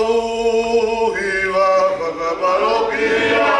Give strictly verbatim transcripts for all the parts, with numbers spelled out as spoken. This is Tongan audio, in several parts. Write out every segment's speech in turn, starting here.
Hiva fakamalokia.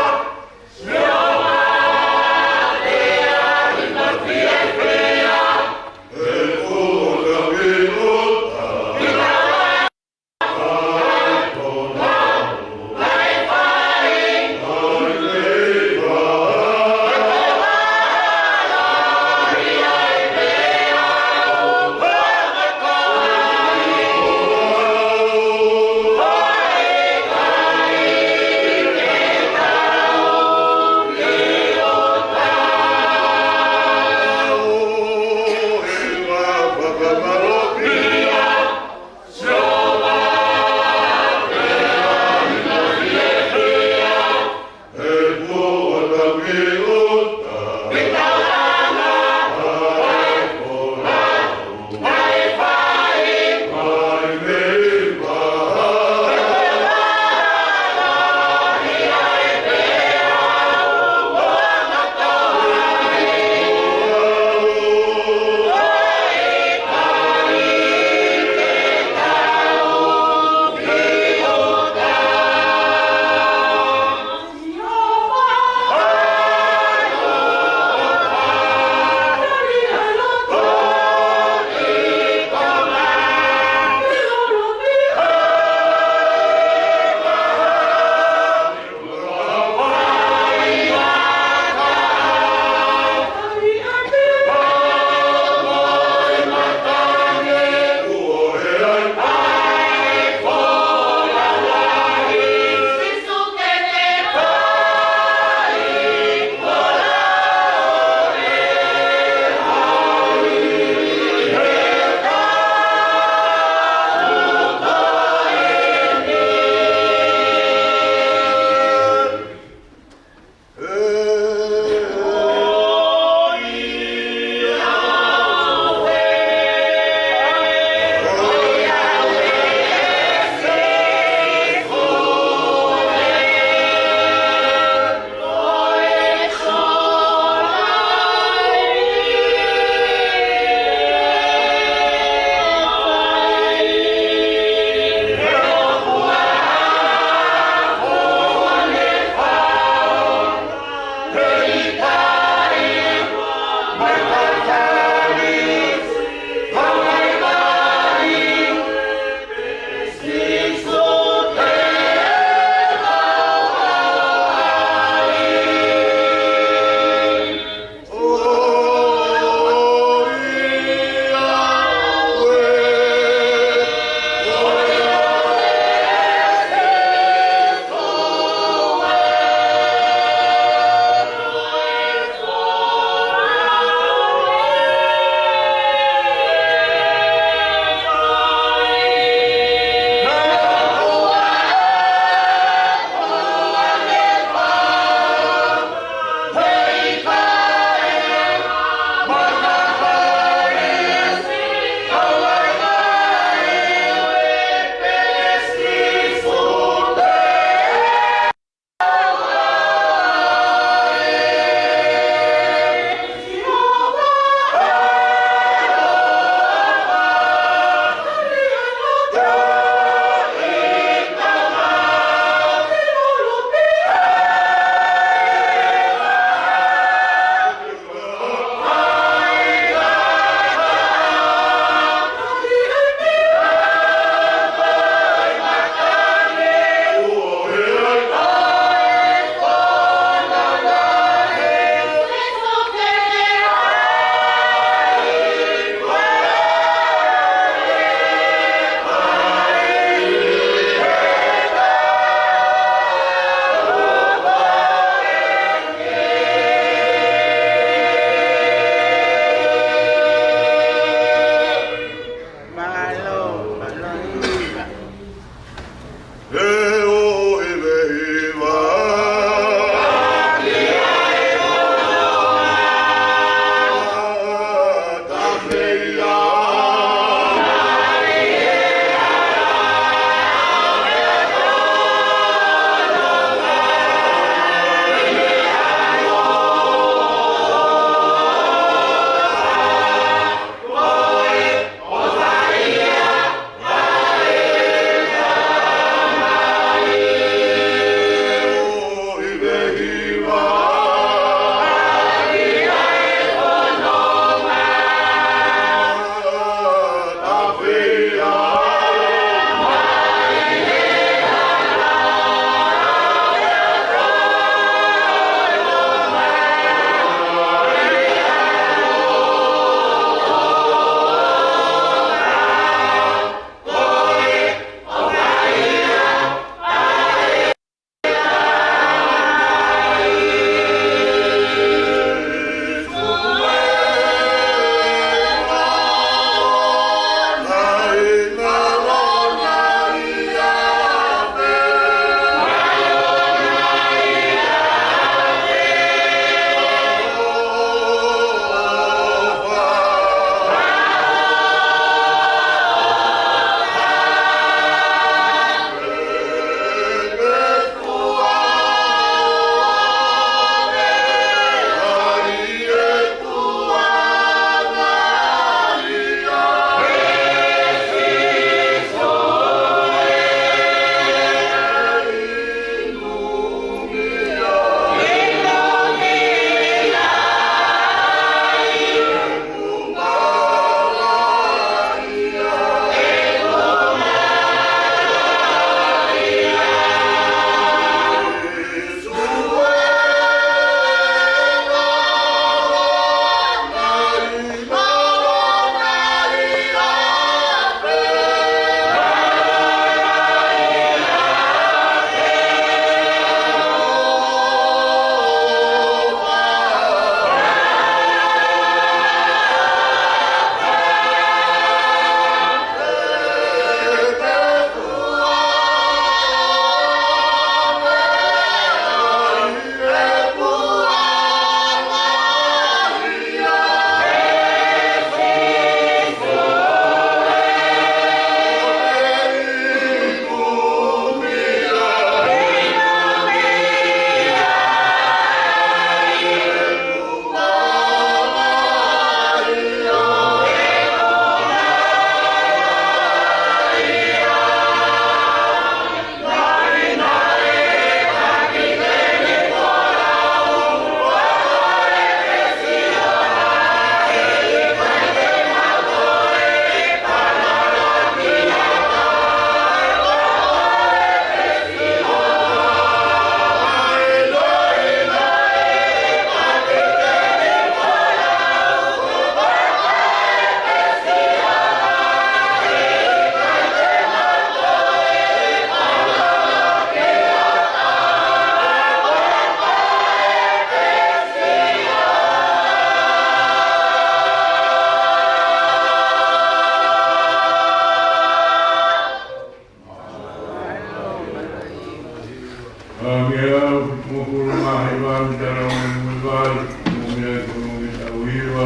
Ange au, mo kuru mahi vani tara mo mo vai, mo mea kono me tau hiva.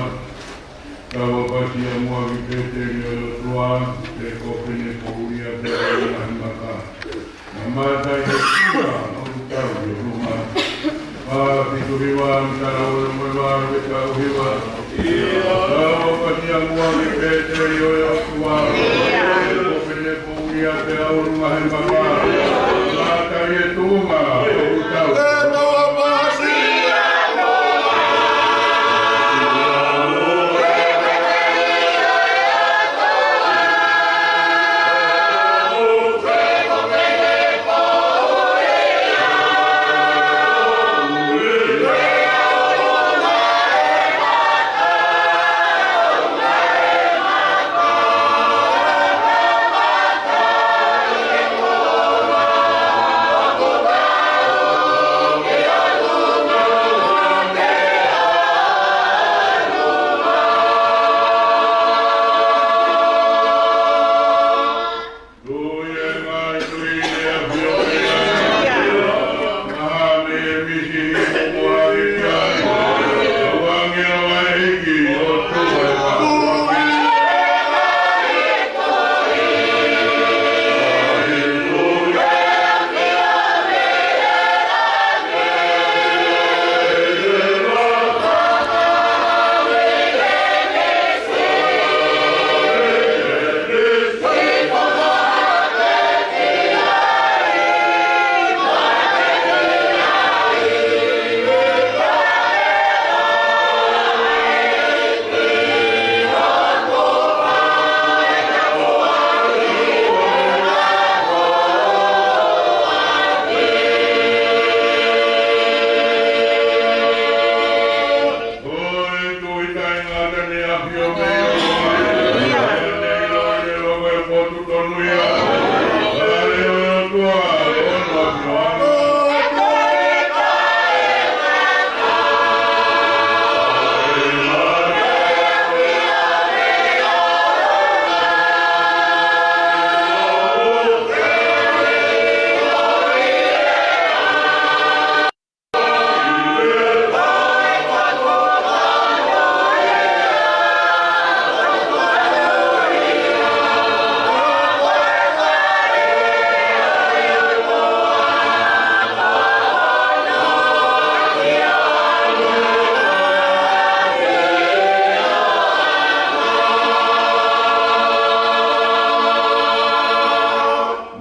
Tau a pasi a mua ki pete ni o lo tua, te kope ne poulia te o mahi maka. Na mata i te tua, o tau i o luma. A, ki tu hiva, mi tara o mo mo vai, te tau hiva. Tau a pasi a mua ki pete ni o lo tua, te kope ne Ia te auru mahi mama. Mata i e tunga, o utau.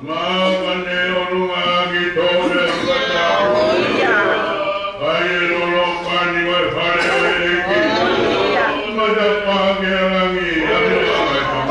Māmani ʻolunga ki tō meʻa kata. Ai e lolo pani mai fale ʻo e ʻEiki. Mata pā ke alangi, ʻa e lolo pani.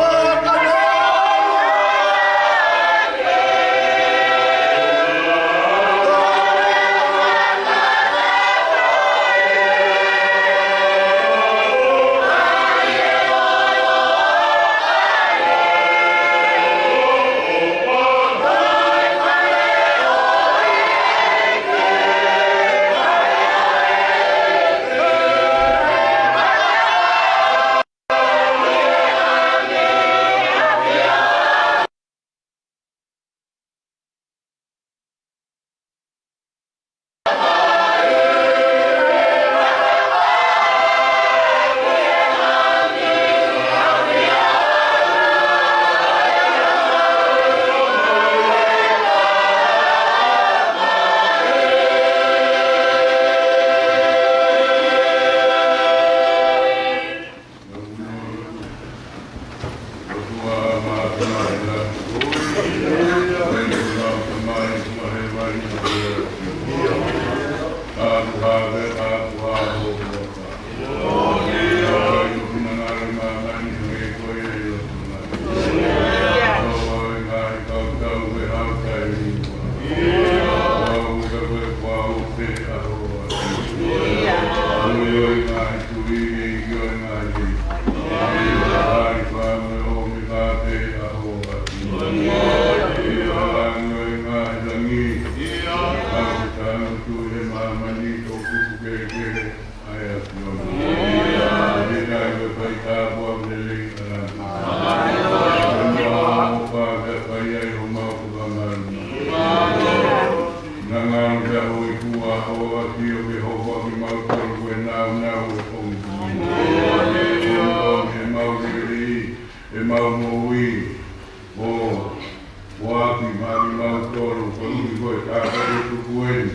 Maʻamautolu, koeʻuhi ko e taʻu ʻe tuku eni.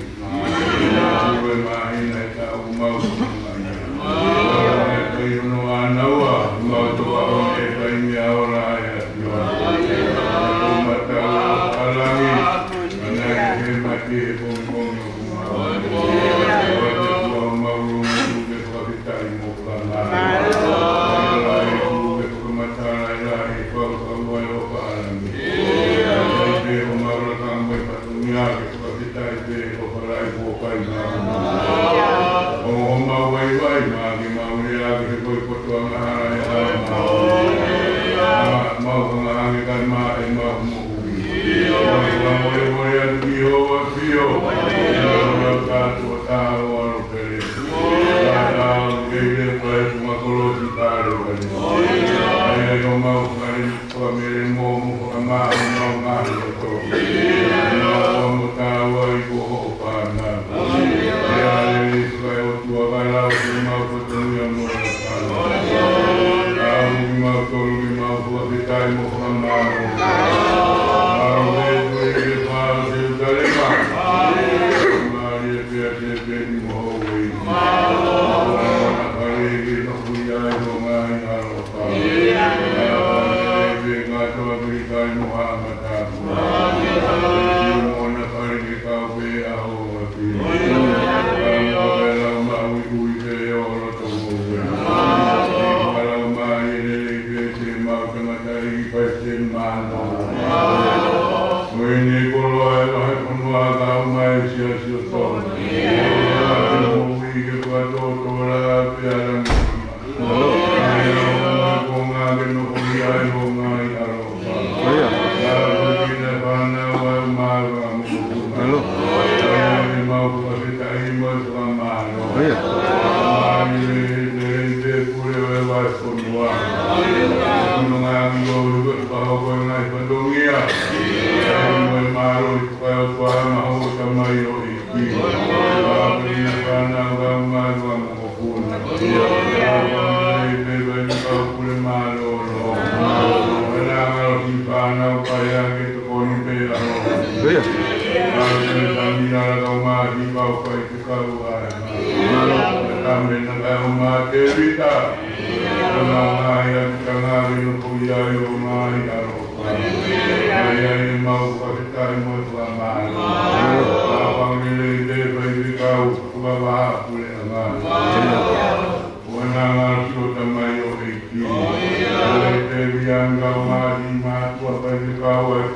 Ua e māhina ʻe taʻu mau. Ua e kai ono anaua, mau toka o e kai mea ola e ati. Ua e kai mata o ʻalangi, ana e he mate he pongipongi ʻo kumau. Ua e tua mau lunga tuke fakafetaʻi mo Mālō. Mālō e kupu e fakamatala ʻa e lahi fakaua ʻo ʻalangi. Mālō e pē ʻo maula ka mo e fatongia ke fakafetaʻi pē ʻo falaʻi kuo kai mālō. ʻO homau vaivai mā ke mau lea ke he koi kotoa ngahara e hala mau. Mau hanga ange kai mā e mau moʻui. Mau hanga ʻo e ʻalu ki ho ʻafio. Mau hanga ʻo tātu ʻo tāu alo pele. Ka tau kei le pae tunga kolosi Kalevale. ʻAi ʻo mau fale fakamelemo mo fakamāʻopoʻopo ngaahi loto. Mau ʻomo tāua ʻi ko hoʻo fānau. ʻE ʻAle le fakae ʻOtua ka lau ke mau fatongia mo e fānau. Ka ʻomi mau tolu ke mau fakafetaʻi mo fakamālō. Mau le tui ke fā o Selusalema. Mālie pea te peni mo houʻeiki. Mālō. Mālō na pale ke nofo ia ʻi ho ngaahi ʻaloʻofa. Mālō na pale ke ngatoa pilikai mo haʻamata. Mālō na pale ke kau pē ʻa ho ʻapi. Mālō na pale lau maʻu ui ui pē ʻo loto mo ue. Mālō maʻu lelei pē te mau tangata i pai te mālō. Ko eni koloa e vahefonua ka ʻomai e siasi ʻo Tonga. Ke moʻui ke fakatōtō la pea langi. Mālō. Ai ʻo mai konga ke nofo ia ʻi ho ngaahi ʻaloʻofa. ʻIo. Ka ko e kina fānau ʻa e mālō. Mālō. Ai ʻe mau fakafetaʻi mo e fakamālō. ʻIo. Ai ʻe, ʻe, ʻe pule ʻo e vahefonua. Kono ngaahi ʻo e vahe ko e ngaahi fatongia. Ai mo e mālō ʻi Kae ʻOtua ma ho Tamai ʻo ʻEiki. Ka ko e kina fānau ka mālō mo ko kuna. Ka ko e kina pē vai kau pule mālōlō. Ka na ngalo ki fānau kai ake tokoni pē ʻa ho. ʻIo. Ka ko e kina tami ala kau mā ki kau kai ke kau ai. Ka me na kau mā Tēvita. Ka na ngaahi atu ka ngaahi no ko ia ʻi ho ngaahi ʻaloʻofa. Ai ʻe mau fakafetaʻi mo e fakamālō. Ka fanga lelei pē faifekau, fakavahaʻapuleʻanga. ʻO na ngalo ki ho Tamai ʻo ʻEiki. Ai ʻe te vianga o ngaahi mātuʻa faifekau ai.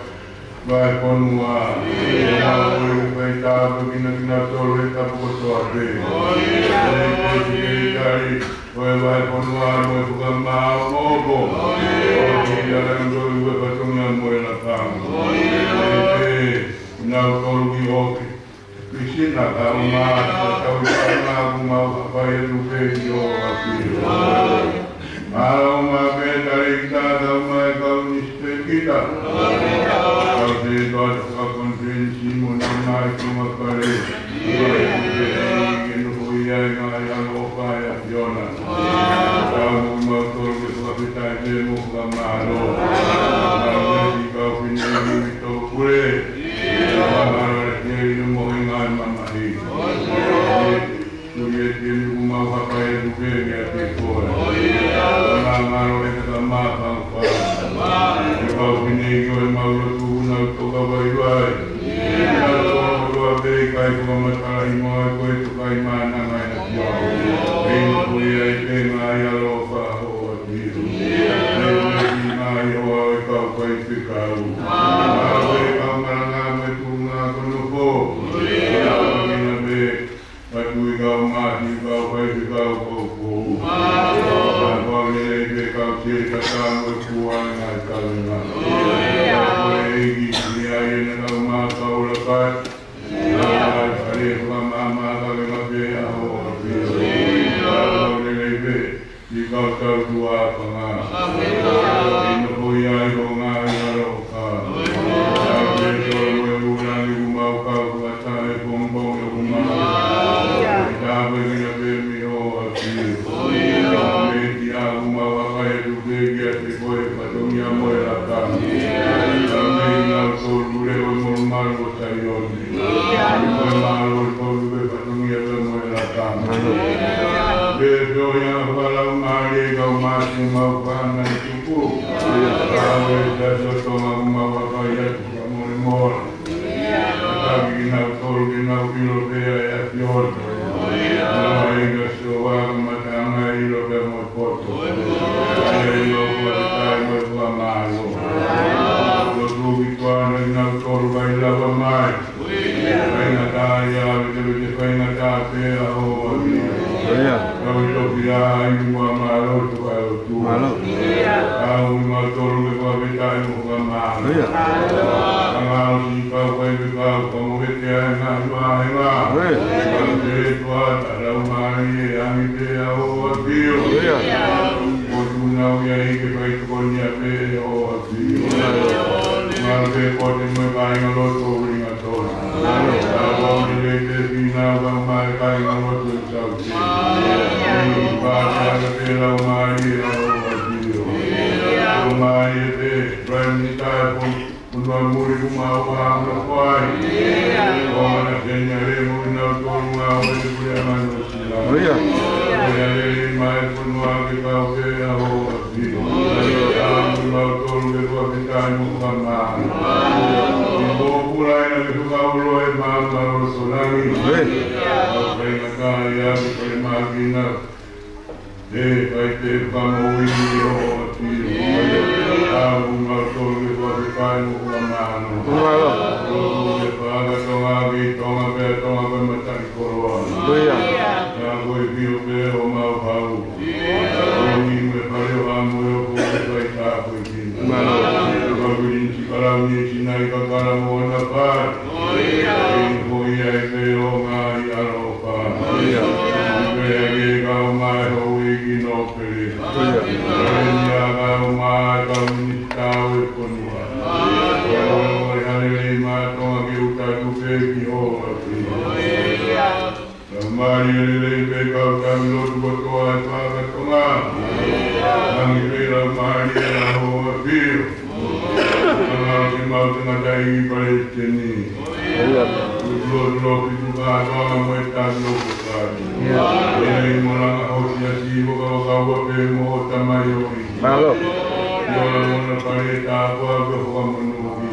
Vahefonua, ʻe ʻalu ʻo fai tāpuekina kinautolu he tapu kotoa pē. ʻE ʻi he Sekelitali ʻo e vahefonua mo e fakamaʻopoʻopo. ʻO ki la kinautolu ʻi he fatongia mo e lakanga. ʻE pē kinautolu ki ʻofi. Pisina ka u mā, ka u mā, ka u mā, ku mau hapai atu pē ki ho ʻapi. Mālō mā pē tali kita, ka u mā e kau nisi pē kita. Kau te toa te fakakonifelenisi mo na mai ki ma pale. Ke nofo ia ʻi he ngaahi ʻaloʻofa ʻa e ʻAfiona. Ka u mau tolu ke fakafetaʻi pē mo fakamālō. Ka u mesi kau fine mi to pule. Mālō e kiʻi mo e ngaahi mamahi. Ko ia te ne u mau hapai atu pē meiate koe. Mālō e kata mā fangfa. Ke pau ki nei ko e mau lotu na u toka vaivai. Ka u toka pē kai fakamatalaʻi mo ai ko e toka ʻi mānanga e ʻAfiona. Kei no ko ia ʻi he ngaahi ʻaloʻofa ho ʻAfio. Kei no ki ngaahi hoa ʻo e kau faifekau. Mālō e kau malanga mo e tuʻunga ko nofo. Ia ʻo kina pē Ka tui kau mati, kau faifekau, kau kou. Ka kau lelei pē kau te kata mo e kuanga e kalenga. Ka ko e ʻEiki ni ai ena kau mā kau lakai. Ka kau fale fakamāmā kalenga pē ʻa ho ʻAfio. Ka kau lelei pē ʻi kau tau tuʻa fanga. ʻI no ko ia ʻi ho ngaahi ʻaloʻofa. Ka ke tolu e ula ni kumau kau fakataha e pongipongi ʻo kumau. Ka tāpuekina pē mei ho ʻAfio. Ka me ki a kumau ʻa kai atu pē kiate koe fatongia mo e laka. Ka me ki nau tolu Ko e molumalu ʻo Saione. Ko e mālō ʻi koe, ko e fatongia pea mo e lakanga. Pea pehē ʻa e fakalaumālie, kau māsi mau fānau tupu. Kau e siasi ʻo Tonga mau vakai atu ka molemola. Taki kinautolu ke nau ʻilo pē ʻa e ʻAfiona. Nau ai ka sio ʻa e kamataʻanga ʻilo pea mo e poto. ʻA e ʻilo kuo te tai mo e fakamālō. Lotu ki tuʻa na kinautolu kai lava mai. Faingataʻa ia, vete vete faingataʻa pē ʻa ho ʻAfio. Kau ʻi toki ʻa ai mua mālō tu ai o tu. Kau ʻi mautolu ke kua vetaʻi mo fakamālō. Kangalo si kau kai ke kau kamo vete ai ngā lua ai ngā. Kau te tuʻa ta lau mai e angi pē ʻa ho ʻAfio. Ko tu nau ia i ke kai tukonia pē ʻa ho ʻAfio. Ngalo pē ko te mo e kāinga lotu ʻo Ulinga Tona. Tau au ni lei pē pina ua mai kāinga lotu ʻo Saute. Ni pātai pē lau mai ʻa ho ʻAfio. Lau mai pē Prime Minister ʻo Fonua Muli kuo mau ʻamanaki ko ai. Ko ana kenya le mo ina tolu ngā ue ni kule anga no sila. Ko ia lele mai fonua ke kau pē ʻa ho ʻAfio. Kau mau tolu ke kua ke tai mo fakamālō. Ni ko pula ina ke kau lo e māmā lo solangi. Kau kai ngata ia ke kai mākina. Te kai te fakamoʻui ni ho ʻAfio. Kau mau tolu ke kua ke tai mo fakamālō. Tolu ke fakatonga ki Tonga pea Tonga pea mataʻi koloa. Ka ko e pio pē ʻo mau hau. Ko ni me fale ʻo amo e o ko e kai tā ko e pina. Ka ko ni si kalau ni si nai ka kala mo na fale. Ko ia e pē ʻo ngaahi ʻaloʻofa. Ko ia ke kau mai ho ui ki no pele. Ko ia kau mai kau minisitā ʻo e fonua. Ko ia ʻo e hale lei mā Tonga ke uta tupe ki ho ʻAfio. Lau mālie lelei pē kau tami lotu kotoa e fakatonga. Tangi pē lau mālie ʻa ho ʻAfio. Tangalo ke mau te ngataʻi palesiteni. Utulo tulo pitu kātoa mo e tami lotu kātoa. Lelei mo langa ho siasi ʻo kau kau a pē mo ho tamai ʻo i. Mālō. Iola mo na pale tā koa ke fakamono ki.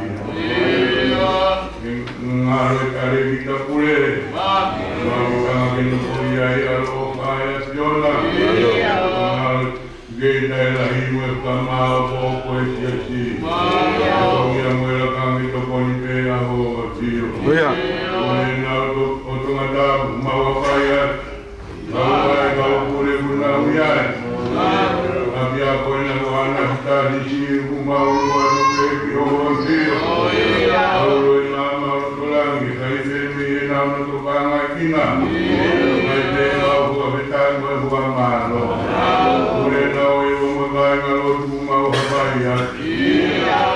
Ngalo e kale ki ta pule. Mau tanga ke no ko ia i alo o pae a Siona. Ngalo ke ta e lahi mo e kamao ko ko e siasi. Ko ia mo e lakangi tokoni pē ʻa ho ʻAfio. Ko ia. Ko e nau to, o tongata mau a pae a Kau ai, kau pule kuna ui ai. Api a koe na ko ana kita di si ku mau lua no ke ki ho ʻAfio. Kau loi mama o tolangi, kai te mi e nau no to kanga kina. Kai te kau hua fetai mo e hua mālō. Pule na o i o mo kai ngalo tu mau hapai ai.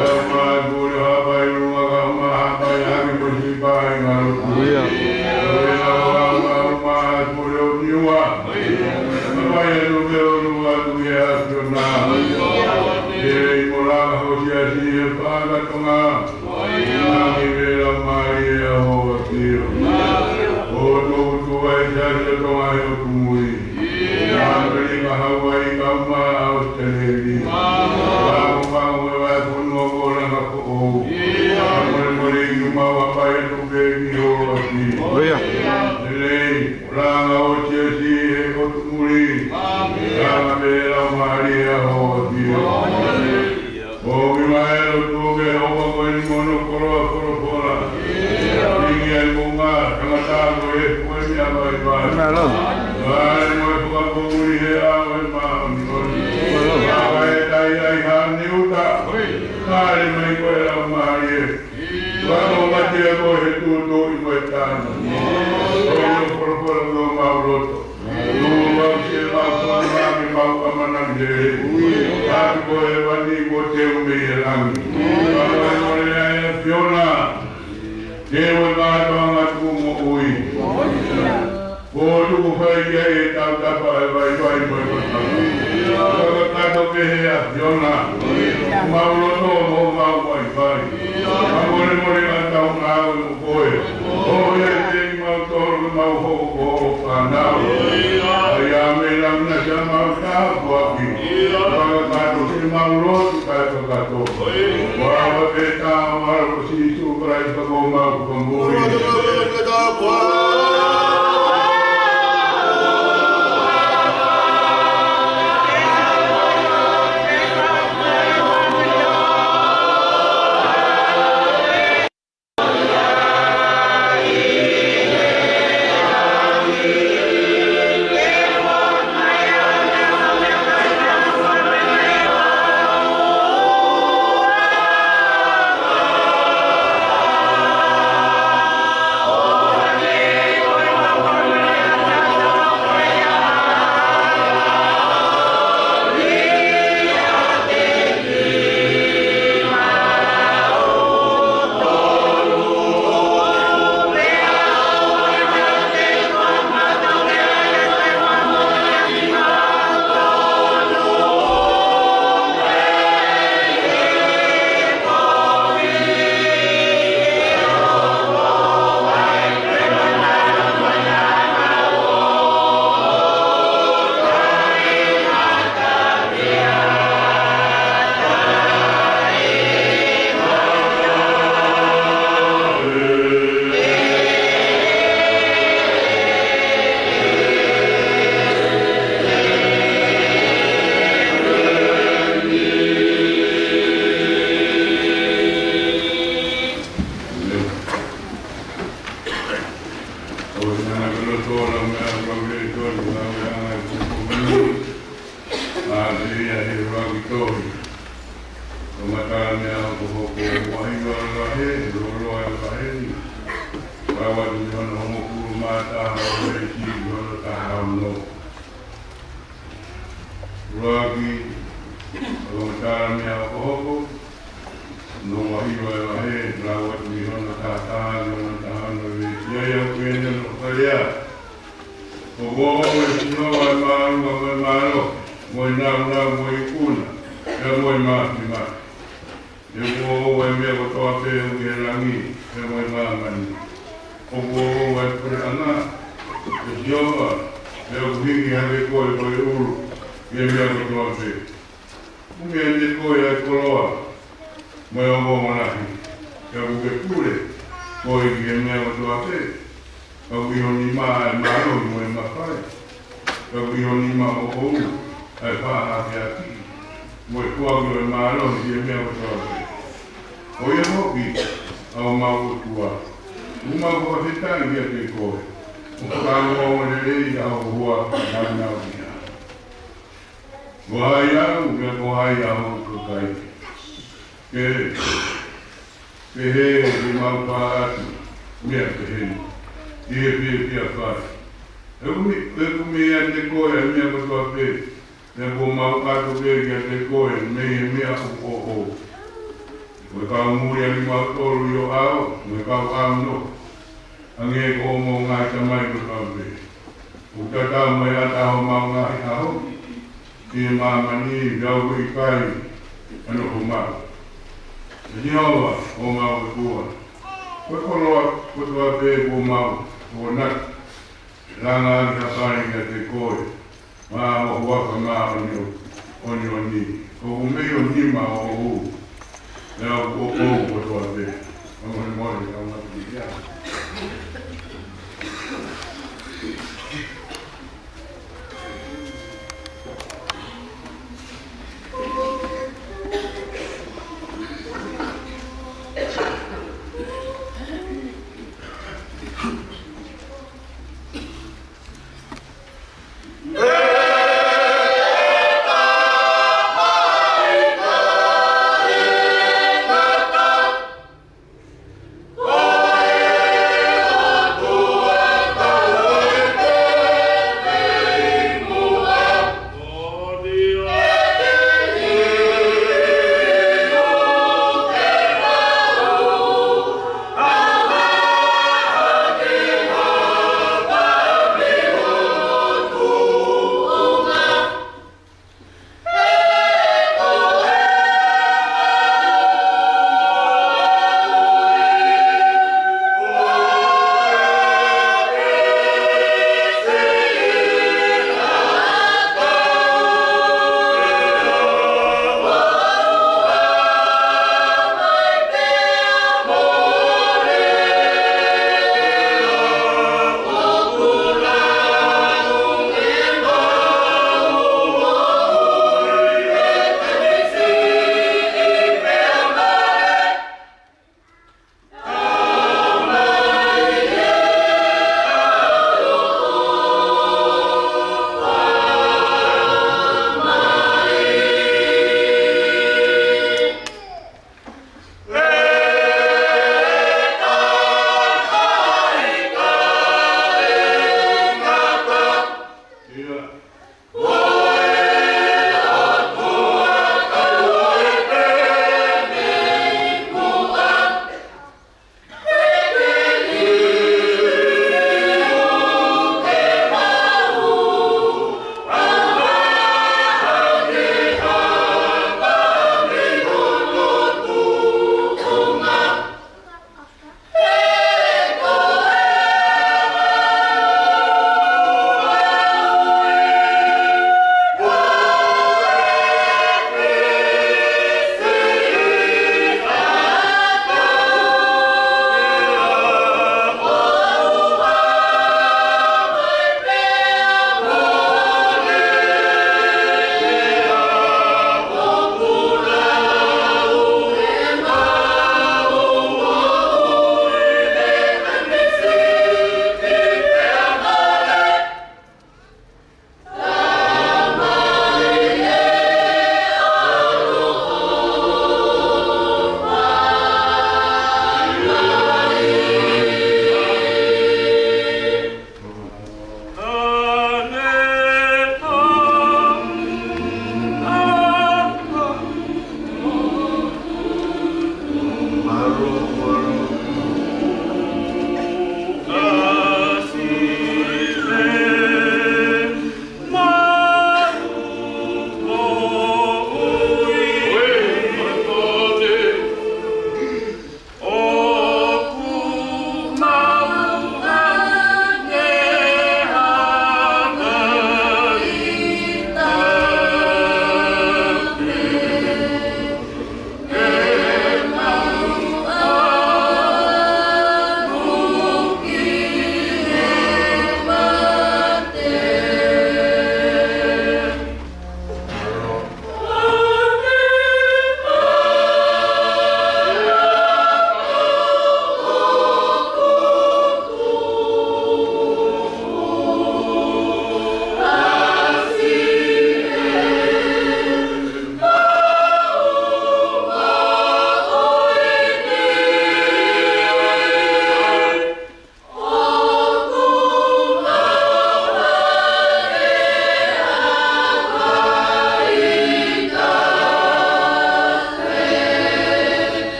Kau mai pule hapai lua kau mai hapai hake mo si kai ngalo tu. Pule na o kau mau mai pule o niua. Hapai atu ke o lua tu ke a Siona. Ke lei mo langa ho siasi e fakatonga. Angi pē lau mālie ʻa ho ʻAfio. ʻO tō tuʻa e siasi ʻo Tonga he ʻotu mui. ʻAmelika, Hauaiʻi, kau mai ʻAositelēlia. Kau kau e vai fonua ko langa ko ou. Kamolemole i umau a pae tu pē ki ho ʻAfio. Lelei, langa ʻo siasi he ʻotu mui. Langa pē lau mālie ʻa ho ʻAfio. ʻOku ʻi mai lotu ke ʻoua ko e ni mono koloa folofola. Ingi ai mo ngā tangata ko e fue mea vaivai. Mālō. Ngāle mo e fakapoʻuli he ʻao e māʻoniʻoni. Mālō. Ka e tai ai ha ni uta. Ngāle mai ko e lau mālie. Ka ko mate ko he tutu i ko e tana. Ko e folofola ko mau loto. Tuʻu au ke mau tō mai ke mau ʻamanaki he. Ka ko e vani ko te u mei he langi. Ka ko e mole ai ʻa Fiona. Te u e kātoanga tuʻu moʻui. Ko tuku fai ki ai e tautapa e vaivai mo e kotanga. Ka ka kato ke he ʻa Fiona. Mau loto mo mau vaivai. Ka ko Molemole ʻa tautolu mo koe. ʻO ʻiate kimautolu ke mau hoko ko ho fānau. ʻAi ā mei langi ʻa siʻa mau tāpuaki. Fakakakato siʻemau lotu kae kakato. Ko e ʻAlo pē taʻengata ʻo Sīsū Kalaisi ko homau Fakamoʻui. ʻA ia he ʻuluaki tohi, ʻa e Tohi Talatala, meʻa hokohoko, ua hiva ʻa e vahe, lōloa ʻa e vahe ni. Lau atu mei hono hongofulu mā taha ʻo e veesi ki hono taha ono. ʻUluaki, Tohi Talatala, meʻa hokohoko, hono ua hiva ʻa e vahe, lau atu mei hono taha taha ki hono taha ono ʻo e veesi. ʻA ia ʻoku pehē hono fakalea: ʻOku ʻoʻou ʻe Sihova ʻa e māʻunga mo e mālohi, mo e nāunau, mo e ikuna, pea mo e mafimafi. He ʻoku ʻoʻou ʻa e meʻa kotoa pē ʻoku ʻi he langi, pea mo e māmani. ʻOku ʻoʻou ʻa e puleʻanga ʻo Sihova, pea ʻoku hiki hake koe ko e ʻulu ʻi he meʻa kotoa pē. ʻOku meʻa ʻiate koe ʻa e koloa mo e ongoongo lahi, pea ʻoku ke pule koe ʻi he meʻa kotoa pē. Ka ʻoku ʻi ho nima ʻa e mālohi mo e mafai. Ka ʻoku ʻi ho nima ʻoʻou ʻa e faʻa hakeakiʻi mo e foaki ʻo e mālohi ʻi he meʻa kotoa pē. Ko ia foki, ʻa homau ʻOtua, ʻoku mau fakafetaʻi kiate koe, ʻo fakaongoongo lelei ʻa ho huafa nāunauʻia. Ko hai au, pea ko hai ʻa hoku kakai, ke pehē ke mau pā atu meʻa pehē ni ʻi he fiefia fai? He ʻoku meʻa, he ʻoku meʻa ʻiate koe ʻa e meʻa kotoa pē, pea kuo mau ʻatu pē kiate koe mei he meʻa ʻoku ʻoʻou. Ko e kau muli ʻa kimautolu ʻi ho ʻao, mo e kau ʻāunofo, hangē ko hoʻomou ngaahi tamai kotoa pē. ʻOku tatau mo e ʻata ʻa homau ngaahi ʻaho ʻi he māmani, pea ʻoku ʻikai ke nofo maʻu. ʻE Sihova, ko homau ʻOtua, ko e koloa kotoa pē kuo mau tokonaki, langa ʻaki ha pale kiate koe maʻa ho huafa māʻoniʻoni, ʻoku mei ho nima ʻoʻou, pea ʻoku ʻoʻou kotoa pē. Fakamolemole, kaungā pilikia.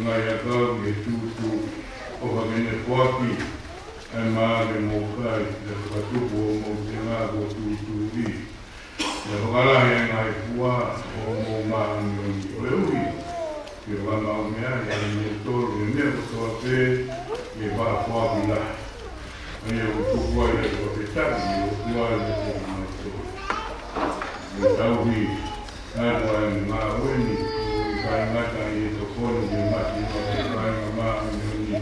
Ngaahi ʻakau ʻi he tūtū, ʻofa ke ne foaki ʻa e mā ke mou kai, pea fakatupu hoʻomou tenga kuo tūtūʻi. Pea fakalahi ʻa e ngaahi fua ʻo hoʻomou māʻoniʻoni, koeʻuhi ke fakamaʻumeaʻi ʻa kimoutolu ʻi he meʻa kotoa pē ʻi he fakafoaki lahi. ʻA ia ʻoku tuku ai ʻa e fakafetaʻi ki he ʻOtua ʻiate kimoutolu. Ke tauhi atu ʻa e ngāue ni, ʻoku ʻikai ngata ʻi he tokoni ke mate ʻa e kāinga māʻoniʻoni,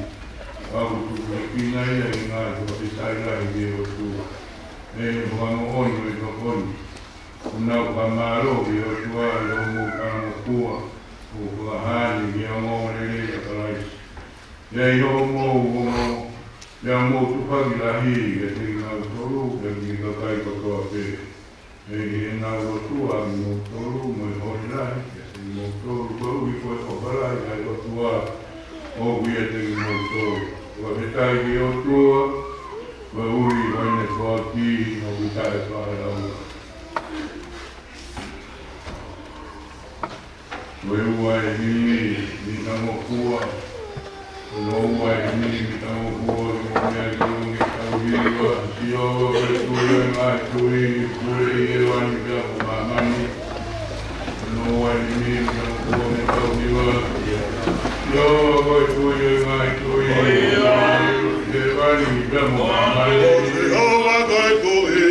ka ʻoku tuku hifo ia ʻi he ngāue fakafetaʻi lahi ki he ʻOtua. ʻI he fakamoʻoni ʻo e tokoni, ʻoku nau fakamālō ki he ʻOtua ʻi hoʻomou talangofua ʻo fakahā ni ki he ongoongolelei ʻa Kalaisi. Pea ʻi hoʻomou ongo, pea mou tufaki lahi kiate kinautolu, pea ki he kakai kotoa pē. Pea ʻi heʻenau lotua ʻa kimoutolu mo e holi lahi kiate kimoutolu, koeʻuhi ko e ʻofa lahi ʻa e ʻOtua ʻoku ʻiate kimoutolu. Fakafetaʻi ki he ʻOtua, koeʻuhi ko ʻene foaki ʻoku taʻefaʻalaua. Ko e ua e himi, Mitangofua. Ko hono ua e himi, Mitangofua, ke mou meʻa ki loto ke tau hiva. Sihova ko e Tuʻi ʻo e ngaahi tuʻi, pule ʻi hēvani pea mo māmani. Ko hono ua e himi, Mitangofua, ke tau hiva. Sihova ko e Tuʻi ʻo e ngaahi tuʻi, pule ʻi hēvani pea mo māmani. Sihova ko e Tuʻi.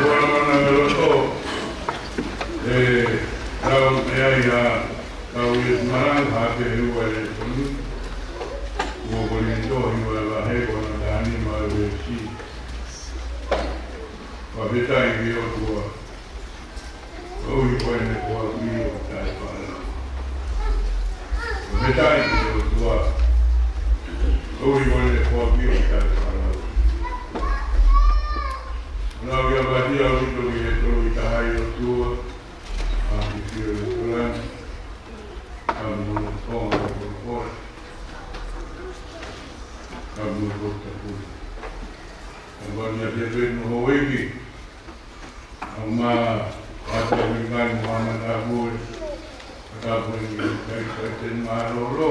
Ua mana meloto, e, tau meʻa ia, tau ia malanga ha te ua e tonu, ua Kolinitō, ua e vahe, ko hono taha nima e veesi. Fakafetaʻi ki he ʻOtua. Koeʻuhi ko ʻene foaki ʻoku taʻefaʻalaua. Fakafetaʻi ki he ʻOtua. Koeʻuhi ko ʻene foaki ʻoku taʻefaʻalaua. Nau ia pātia ʻaupito ki he tolu ʻi taha ʻi ʻOtua. ʻA ki he ʻOtua. ʻA mo no konga ʻo ko. ʻA mo ko tapu. ʻA mo ia pē pē mo houʻeiki. ʻA ma, ʻa te ui mai mo ʻa ma na ue. Ka ko e kai kai te mālōlō.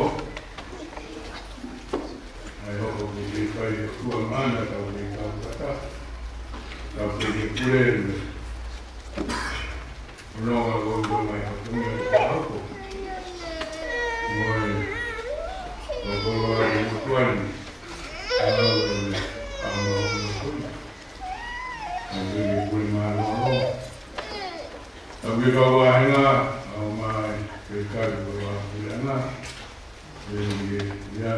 ʻAi hoko ki he kai e kua mana ka ko e kau kata. Ka ko e pule me. Ono ka ko e mai ka ko e mai ka hoko. Mo e. Ko ko wa e mo tuani. Ka ko e mai ka ko e mai. Ka ko e pule mālōlō. Ka ko e kau wahenga, au mai, ke kai ko wa pule ana. Ia, ia, ia,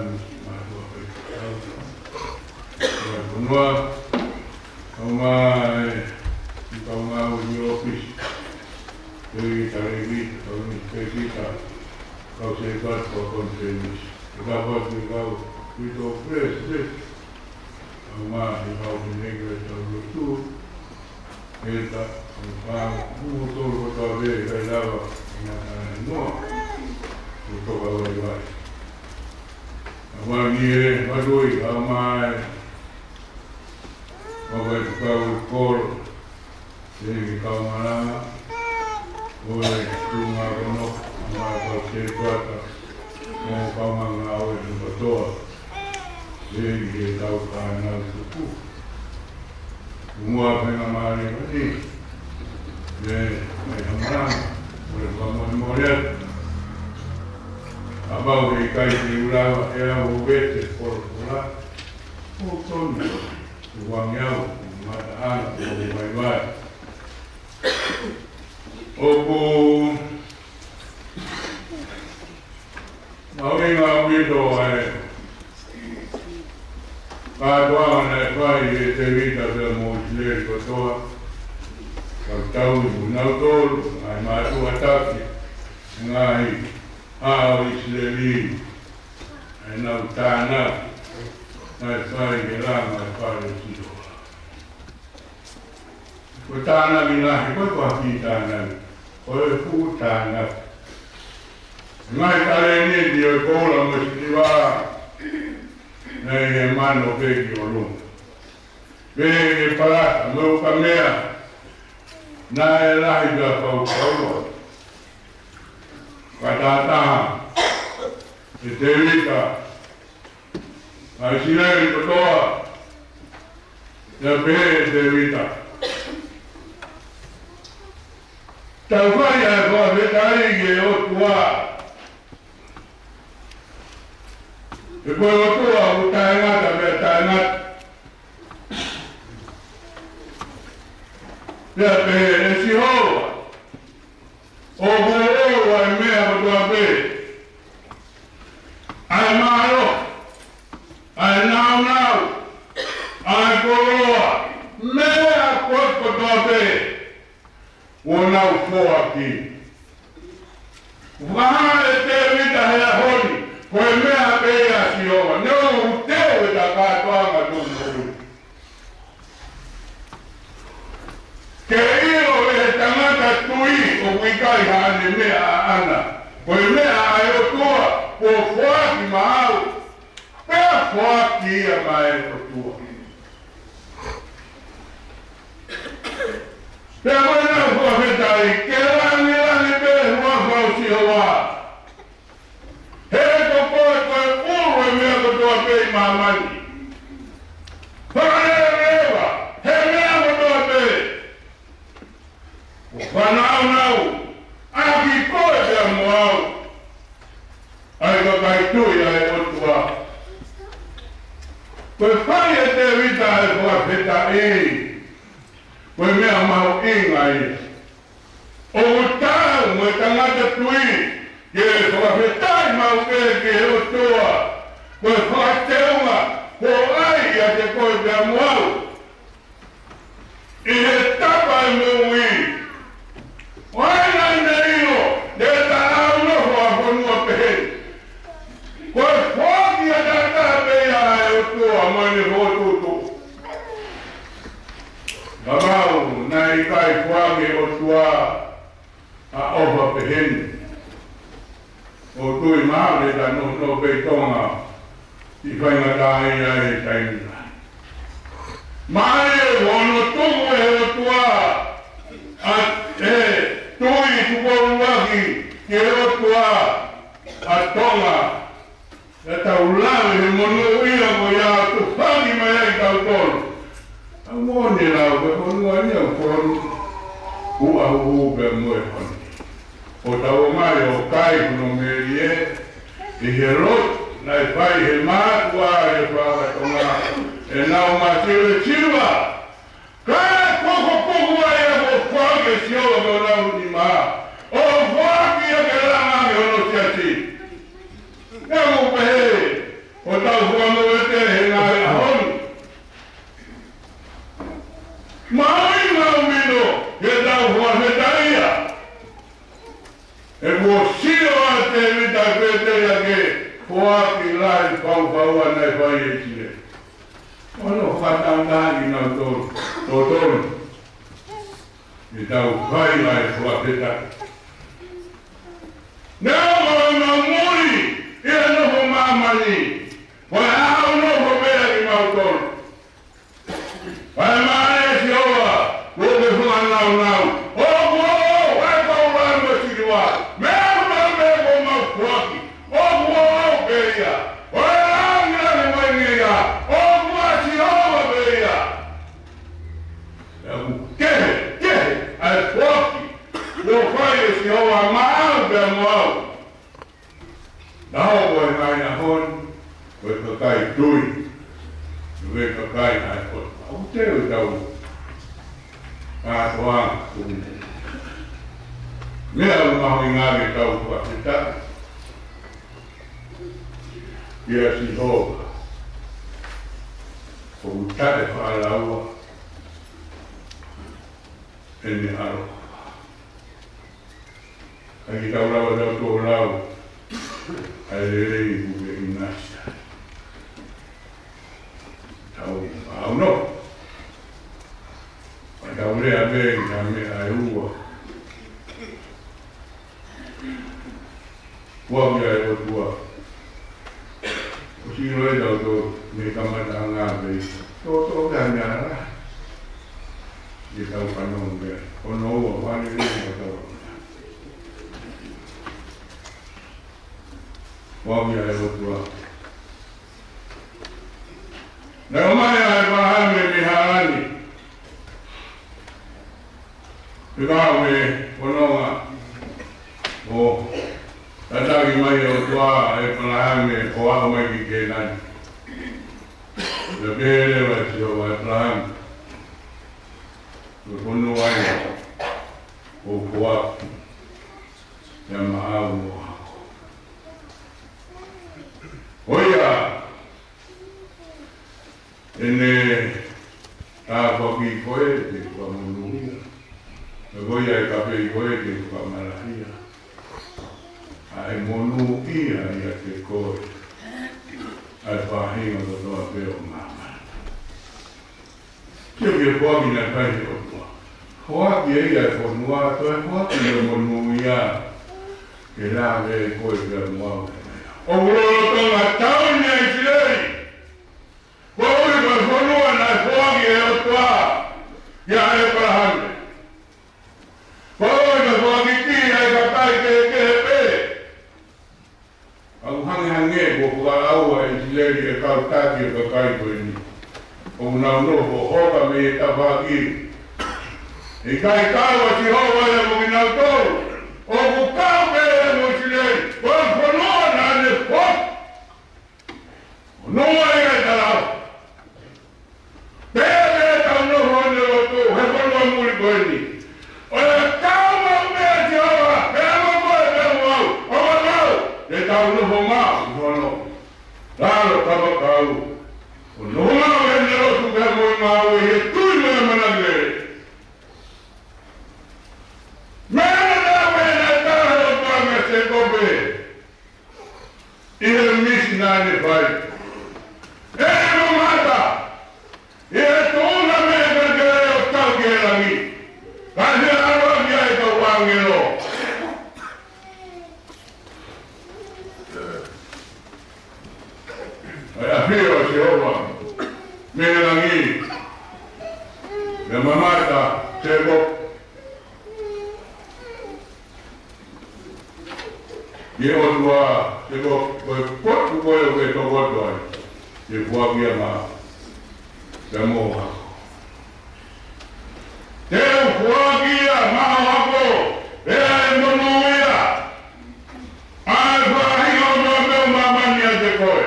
mātuʻa pē. Ia, fonua, ʻomai, ʻi he kau ngāue ʻi ʻōfisi. Ia, ʻi he talēkita, kau ʻinisipeikita, kau sētuata, kau konifelenisi. Ko e kau patu kau, ʻi tō pēsi, pēsi. ʻOmai, ʻi he kau feneki, ʻi he tau lotu. Heta, ʻo pā, mo tolu kotoa pē, ʻikai lava, ʻi he ngata ʻi muʻa, ʻo toka vaivai. ʻA wani e, matui, ʻa mai, ʻa wai tukau e kolo, ʻe ki kau malanga, ʻo e tunga kono, ʻa mai kau sētuata, mo kau ngāue kotoa. ʻE, ʻi he kau fānau tuku. Mua pē ngā mālie mani. ʻE, mai hamana. ʻO e whamoemoe. ʻA pau he ʻikai te u lava ʻe au ʻo vete folofola. ʻO tonu. ʻO wangi au. Mata ana. ʻO vaivai. ʻOku Mahuʻinga ʻaupito ʻa e kātoanga naʻe fai ʻe Tēvita pea mo ʻIsileli kotoa. Kau tau i mo nau tolu, ʻa e mātuʻa taki, ngaahi ʻa ʻIsileli, ʻa e nau tānaki, naʻe fai ke langa e fale ʻo Sihova. Ko e tānaki lahi, ko e ko e hā e tānaki, ko e fuʻu tānaki. Ngaahi talēniti ʻo e koula mo e siliva, naʻe ʻi he mano pē ki ʻolunga. Pea ʻi he palasa, mo e ukamea, naʻe lahi pea fau kaua. Ka tātā, ʻe Tēvita, ʻa ʻIsileli kotoa, naʻe pehē ʻe Tēvita. Tau fai ʻa e fakafetaʻi ki he ʻOtua. He ko e ʻOtua ʻoku taʻengata pea taʻengata. Pea pehē ʻe Sihova, ʻoku ou ʻoua e meʻa kotoa pē, ʻa e mālohi, ʻa e nāunau, ʻa e koloa, meʻa ko- kotoa pē, kuo nau foaki. Fakahā ʻe Tēvita he ʻaho ni, ko e meʻa pē ia ʻa Sihova, ne u teu e kātoanga ʻo e moʻui. Ke ʻilo ʻe he tangata tui ʻoku ʻikai haʻane meʻa ʻaʻana. Ko e meʻa ʻa e ʻOtua, kuo foaki maʻau, pea foaki ia maʻa e ʻOtua. Pea ko ʻenau fakafetaʻi, ke langilangi pē huafa ʻo Sihova. He ko koe ko e ʻulu e meʻa kotoa pē ʻi māmani. Fakaleleva, he meʻa kotoa pē. ʻO fanāunau, ʻaki koe pea mo au. ʻA e kakai tui ʻa e ʻOtua. Ko e fai ʻe Tēvita e fakafetaʻi. Ko e meʻa mahuʻinga ia. ʻOku taau mo e tangata tui, ke fakafetaʻi maʻu pē ki he ʻOtua, ko e fakateunga, ko hai ʻiate koe pea mo au. ʻI he tapa ʻo e moʻui. ʻO ʻai naʻa ne ʻilo, ne ta ʻalu nofo ʻa fonua pehē. Ko e foaki ʻa e tangata pē ia ʻa e ʻOtua, mo ʻene fokotuʻutuʻu. Naʻa mau, naʻe ʻikai foaki ʻe he ʻOtua ʻa e ʻofa pehē ni. ʻOku tui mahalo ʻe ta noʻo pē ʻi Tonga, ʻi faingataʻaʻia he taimi ni. Mai e ono tuku ʻe he ʻOtua, ʻa e tui tuku ʻuluaki, ki he ʻOtua ʻa Tonga, ʻa ʻetau lave he monūʻia ko ia ʻoku tufaki mai ai kitautolu. ʻOku moʻoni e lau ko e fonua ni ʻoku fonu, ʻuʻahuhu pea mo e honi. ʻO tau ō mai ʻo kai hono melie ʻi he lotu naʻe fai he mātuʻa ʻi he faka-Tonga, ʻenau masiva siva. Kae kuku kuku ai ʻa e foaki ʻe Sihova ki honau nima, ʻo foaki ia ke langa ki hono siasi. Pea ʻoku pehē ʻo tau fakamoʻui he ngaahi ʻaho ni. Maui mau mino ke tau fakafetaʻia. He kuo sio ʻa Tēvita pē te ia ke foaki lahi faufaua naʻe fai ʻe Sihova. ʻO nau fakatauange kinautolu, totonu ke tau fai ʻa e fakafetaʻi. Neongo ʻemau muli ʻi he nofo māmani, ko e ʻaho nofo pē ʻa kimautolu. Kae maʻa ʻe Sihova, kuo ke fakanaunau. ʻOku ʻoʻou ʻa e koula mo e siliva, meʻa kotoa pē kuo mau foaki, ʻoku ʻoʻou pē ia. Ko e langilangi mai ni ia, ʻoku ʻa Sihova pē ia. Pea ʻoku kehekehe ʻa e foaki kuo fai ʻe Sihova maʻau pea mo au. Naʻa ko e ngaahi ʻaho ni, ko e kakai tui, ko e kakai ʻa e ʻOtua. ʻOku teu ʻetau kātoanga, meʻa ʻoku mahuʻinga ke tau fakafetaʻi kia Sihova, ʻoku taʻefaʻalaua ʻene ʻaloʻofa. ʻIkai ke tau lava ʻo tau tō lau ʻa e lelei ʻoku ke ʻinasi ai. Tau ʻaonga ʻo tau lea pē ki ha meʻa ʻe ua. Foaki ʻa e ʻOtua. ʻOsi ʻilo ʻe tautolu mei he kamataʻanga pē. Tō, tō pē ʻa e meʻa lahi. ʻE tau fanongo pē. Ko hono ua, fale ni ʻe tau. Foaki ʻa e ʻOtua. Naʻe ʻomai ʻa ʻĒpalahame mei Hālani. Pea ʻi he fononga ʻo tataki mai ʻe he ʻOtua ʻa ʻĒpalahame ʻo aʻu mai ki Kēnani. Naʻe pehē leva ʻe Sihova, ʻĒpalahame, ko e fonua ia ʻoku ou foaki ia maʻau mo ho hako. Ko ia ʻene tāpuaki koe ke fakamonūʻia. Pea ko ia ʻe kapeʻi koe ke fakamālohia. ʻA e monūʻia ʻiate koe ʻa e faʻahinga kotoa pē ʻo māmani. Sio ki he foaki naʻe fai ʻe he ʻOtua. Foaki ʻe ia e fonua, toe foaki mo e monūʻia ke lave ai koe pea mo au. ʻOku lolotonga tauni ʻa ʻIsileli. Koeʻuhi ko e fonua naʻe foaki ʻe he ʻOtua kia ʻĒpalahame. Koeʻuhi ko e foaki ki ai ʻa e kakai kehekehe pē. ʻOku hangehangē kuo fakaʻauha ʻe ʻIsileli e kau taki ʻo e kakai ko eni ʻoku nau nofo hoka mei he tafaʻaki. ʻIkai kau ʻa Sihova ia mo kinautolu. ʻOku kau pē ia mo ʻIsileli. Ko e fonua naʻa ne foaki. ʻO nofo ai ʻa e tala. Pea te tau nofo ʻo ne lotu he fonua muli ko eni. ʻO e kau maʻu pē ʻa Sihova, pea mo koe pea mo au, ʻo ʻikai te tau nofo maʻu ʻi hono lalo kapakau. ʻO nofo maʻu ʻi heʻene lotu pea mo e ngāue ʻi he tui mo e ʻamanaki lelei. Meʻa naʻe ʻave ʻe he tala ʻo e ʻOtua kia Sēkope ʻi he misi naʻa ne fai. ʻE mamata, ʻi he tuʻunga mei he kelekele ʻo tau ki he langi. Ka ne ʻalu ki ai e kau ʻāngelo. ʻA e ʻafio ʻa Sihova mei he langi. Naʻe mamata Sēkope. ki he ʻOtua, he ko, ko e potu ko ē ʻoku ke tokoto ai, ke foaki ia maʻa, pea mo au. Te u foaki ia maʻa au, pea ʻe monūʻia ʻa e faʻahinga ʻo māmani ʻiate koe.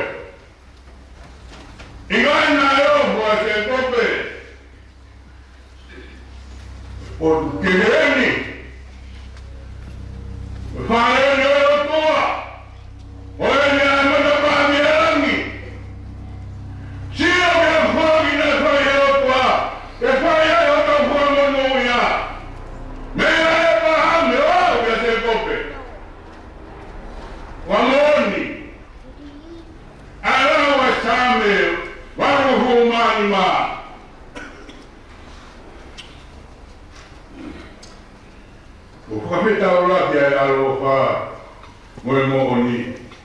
ʻIkai naʻe ʻofa ʻa Sēkope ʻo tuku eni ʻa e fale ʻo e ʻOtua, ʻo ʻene ʻa e matapā mei he langi. Sio ki he foaki naʻe fai ʻe he ʻOtua, ke fai ai hotau fakamonūʻia. Meia ʻĒpalahame ʻo aʻu kia Sēkope. Ko e moʻoni. ʻA e lau ʻa e Saame valungofulu mā nima. ʻOku fakafetaulaki ʻa e ʻaloʻofa mo e moʻoni,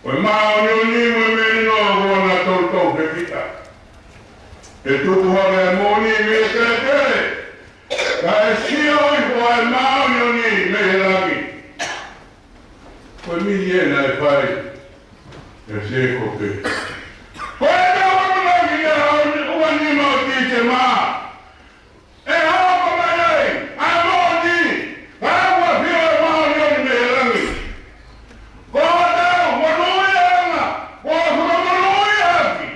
ko e māʻoniʻoni mo e melino ʻoku na toutou fekita. ʻE tupu hake ʻa e moʻoni mei he kelekele, kae sio hifo ʻa e māʻoniʻoni mei he langi. Ko e mili ē naʻe fai ʻe Sēkope. Ko e tau amanaki ki he ʻaho ni, ua nima ʻo Tīsema. ʻE hoko mai ai ʻa e moʻoni, ʻa e ua fio ʻa e māʻoniʻoni mei he langi. Ko hotau monūʻiaʻanga, ko e fakamonūʻia ʻaki.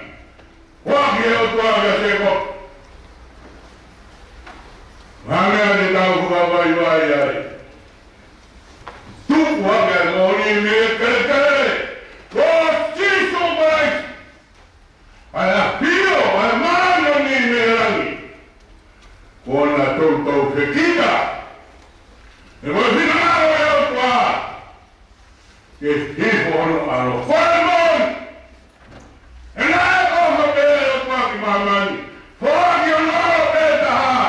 Foaki ʻe he ʻOtua kia Sēkope. Hangē ʻa e tau fakavaivai ai. Tupu hake ʻa e moʻoni mei he kelekele, ko Sīsū Kalaisi. ʻA e ʻafio ʻa e māʻoniʻoni mei he langi. Kuo na toutou fekita. He ko e finangalo ʻo e ʻOtua ke hifo hono ʻAlo. Ko e moʻoni. He naʻe ʻofa pē ʻa e ʻOtua ki māmani, foaki hono ʻAlo pē taha,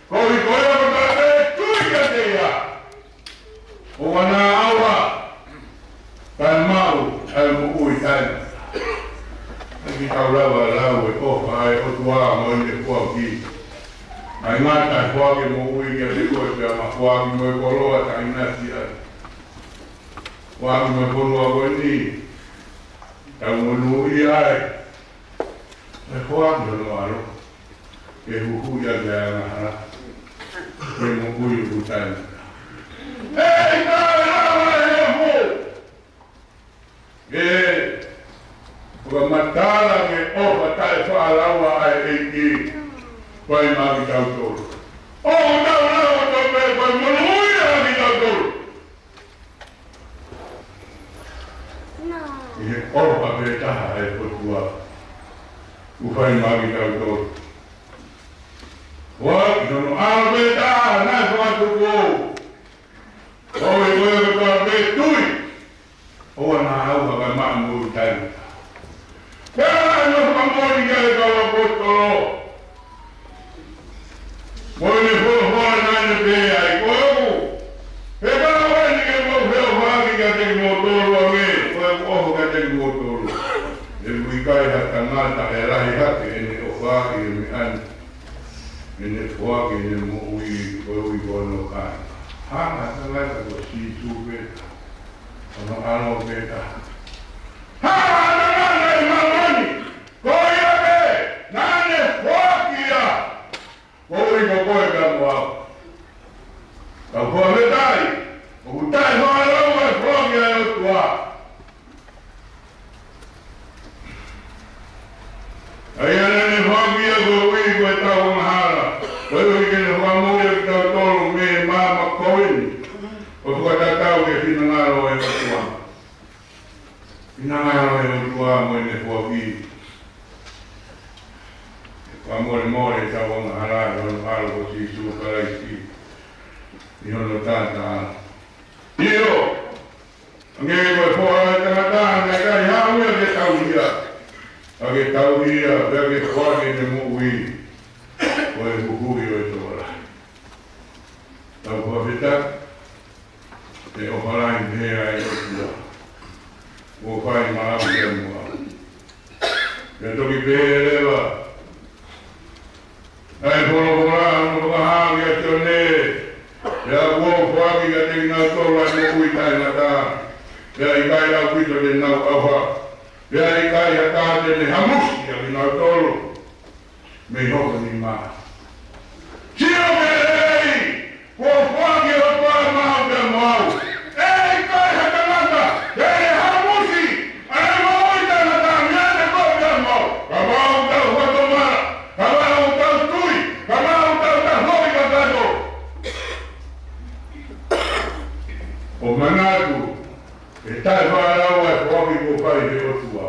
koeʻuhi ko ia kotoa pē ʻe tui kiate ia, ʻoua naʻa ʻauha, kae maʻu ʻa e moʻui taʻengata. ʻIkai ke tau lava lau e ʻofa ʻa e ʻOtua mo ʻene foaki. ʻIkai ngata ʻi he foaki e moʻui kiate koe pea mo e foaki mo e koloa taʻengata ai. Foaki mo e fonua ko eni, tau monūʻia ai. ʻE foaki hono ʻAlo ke huhuʻi ʻa e angahala, ke moʻui ʻoku taʻengata. ʻE ʻikai lava ʻe he fuʻu, ʻe fakamatala ki he ʻofa taʻefaʻalaua ʻa e ʻEiki, fai maʻa kitautolu. ʻOku tau lau ʻo tau pē, ko e monūʻia kitautolu ʻi he ʻofa pē taha ʻa e ʻOtua ʻoku fai maʻa kitautolu. Foaki hono ʻAlo pē taha naʻe fakatupu, koeʻuhi ko ia kotoa pē ʻe tui, ʻoua naʻa ʻauha kae maʻu moʻui taʻengata. Pea naʻe ʻofa moʻoni ki ai ʻa e kau ʻaposetolo. Ko ʻene folofola naʻa ne pehē ai, ko ʻeku fekau eni ke mou feʻofaʻaki kiate kimoutolu ange, ko ʻeku ʻofa kiate kimoutolu. He ʻoku ʻikai ha tangata ʻe lahi hake ʻene ʻofa ʻi he meʻa ni, ʻene foaki ʻene moʻui koeʻuhi ko hono kāinga. Hanga ʻe he tangata ko Sīsū pē taha, hono ʻAlo pē taha. Hanga ʻe he tangata ʻi māmani, ko ia pē naʻa ne foaki ia, koeʻuhi ko koe pea mo au. Tau fakafetaʻi, ʻoku taʻefaʻalaua e foaki ʻa e ʻOtua. ʻA ia naʻa ne foaki ia koeʻuhi ko ʻetau angahala, koeʻuhi ke ne fakamoʻui kitautolu mei he maama ko eni, ʻo fakatatau ki he finangalo ʻo e ʻOtua. Finangalo ʻo e ʻOtua mo ʻene foaki, ke fakamolemole ʻetau angahala ʻi hono ʻAlo ko Sīsū Kalaisi, ʻi hono taʻataʻa. ʻIo, hangē ko e foha ʻo e tangata, naʻe ʻikai haʻu ia ke tauhi ia, ka ke tauhi ia, pea ke foaki ʻene moʻui ko e huhuʻi ʻo e tokolahi. Tau fakafetaʻi, he ʻofa lahi pehē ʻa e ʻOtua kuo fai maʻaku pea mo au. Pea toki pehē leva ʻa e folofola ʻi hono fakahā kia Sione, pea kuo u foaki kiate kinautolu ʻa e moʻui taʻengata. Pea ʻikai ʻaupito te nau ʻauha. Pea ʻikai ha taha te ne hamusi ʻa kinautolu mei hoku nima. Sio ki he lelei, kuo foaki ʻe he ʻOtua maʻau pea mo au. ʻE ʻikai ha tangata te ne hamusi ʻa e moʻui taʻengata meiate koe pea mo au. Kapau te tau fakatomala, kapau te tau tui, kapau te tau tafoki kakato. ʻO manatu, ʻe taʻefaʻalaua e foaki kuo fai ʻe he ʻOtua.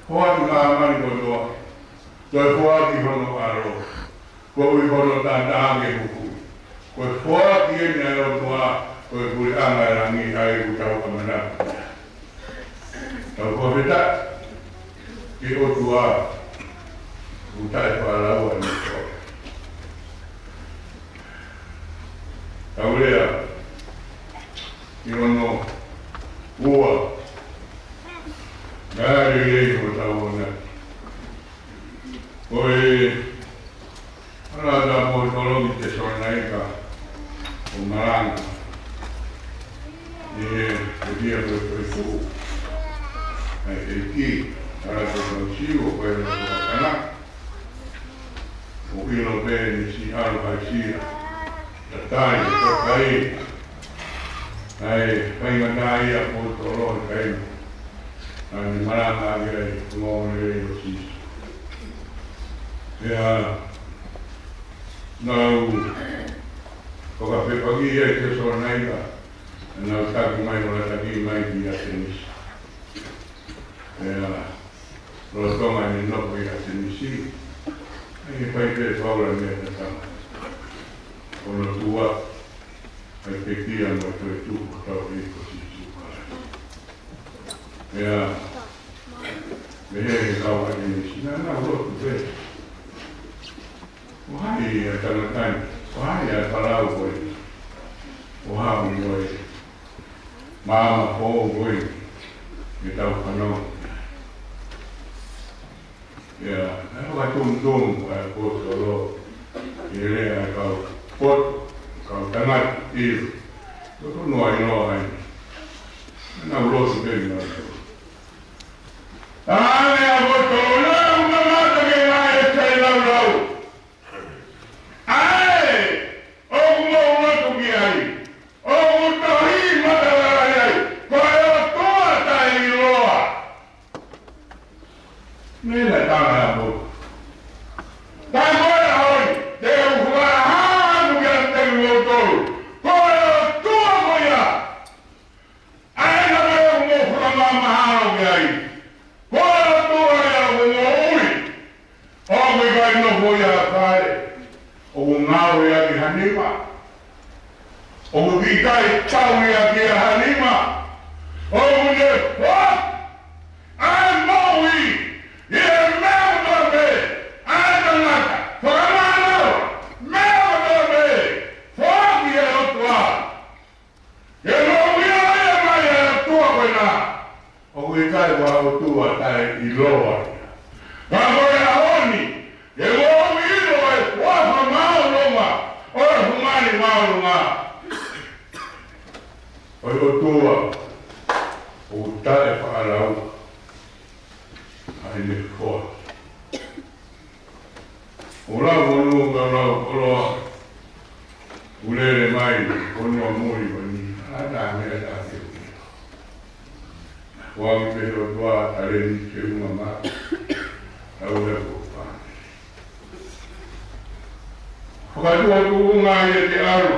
Foaki māmani kotoa, toe foaki hono ʻAlo, koeʻuhi ko hono taʻataʻa ke huhuʻi. Ko e foaki eni ʻa e ʻOtua, ko e puleʻanga ʻo e langi ʻa ia ʻoku tau ʻamanaki ki ai. Tau fakafetaʻi ki he ʻOtua, ʻoku taʻefaʻalaua ʻene foaki. Tau lea ki hono ua. Naʻe lelei hotau aʻusia. Ko e ʻuluaki ʻaposetolo ki he Tesalonaika, ʻo malanga ʻi he, ʻi he toetuʻu ʻa e ʻEiki, ʻuluaki ʻaposetolo, ko e ʻuluaki ʻaposetolo. ʻO ʻilo pē ʻene siʻi ʻalu ʻo haʻisia, tatai, takai. Naʻe faingataʻaʻia ʻaposetolo he taimi naʻa ne malanga ai ki he ongoongolelei ʻo Sīsū. Pea nau fakafepakiʻi ʻa Tesalonaika, nau taki mai, nau taki mai ki ʻAtenisi. Pea lolotonga ʻene nofo ʻi ʻAtenisi, naʻe fai pē ʻe Paula e meʻa tatau. Ko hono ua, ʻa e pekia mo e toetuʻu ʻa hotau ʻEiki ko Sīsū Kalaisi. Pea mei he kau ʻAtenisi, naʻa nau lotu pē. Ko hai ʻa e tangata ni, ko hai ʻa e folau ko eni, ʻoku haʻu mo e maama foʻou ko eni ke tau fanongo. Pea naʻe fakatonutonu ʻa e ʻaposetolo ki he lea ʻa e kau poto, kau tangata ʻilo. Ko e tonu ʻa e ʻilo ai. Naʻa nau lotu pē naʻa nau. Talamai ʻe he ʻaposetolo, naʻa nau mamata ki he ngaahi ʻEiki laulau. ʻA ē ʻoku mou lotu ki ai, ʻoku tohi matavai ai, ko e ʻOtua taʻeʻiloa. Meʻa naʻe tala ʻe he ʻaposetolo. Ka ko e ʻaho ni, te u fakahā atu kiate kimoutolu, ko e ʻOtua ko ia. ʻA ia naʻa mou fakamahamahalo ki ai. Ko e ʻOtua ia ʻoku moʻui. ʻOku ʻikai nofo ia ʻi ha fale ʻoku ngāueʻaki ʻe ha nima, ʻoku ʻikai tauʻiʻaki ʻe ha nima. ʻOku ne foaki ʻa e moʻui ʻi he meʻa kotoa pē ʻa e tangata. Fakamānava, meʻa kotoa pē foaki ʻe he ʻOtua. Ke moʻui ai ʻa e ʻOtua ko ena. ʻOku ʻikai ko ha ʻOtua taʻeʻiloa ia. Ka ko e ʻaho ni, ke mou ʻilo e huafa māʻolunga ʻo e Hū Mali Māʻolunga. Ko e ʻOtua ʻoku taʻefaʻalaua ʻa ʻene foaki. ʻO lau ʻo nau ka lau koloa, ʻoku lele mai ʻo nau muli ko eni, ʻa e meʻa ʻe taha ke ui. Ua mi pe ʻOtua, taleni ke uma ma, tau le ko pa. Fakatuʻutuʻunga ia ke ʻalu,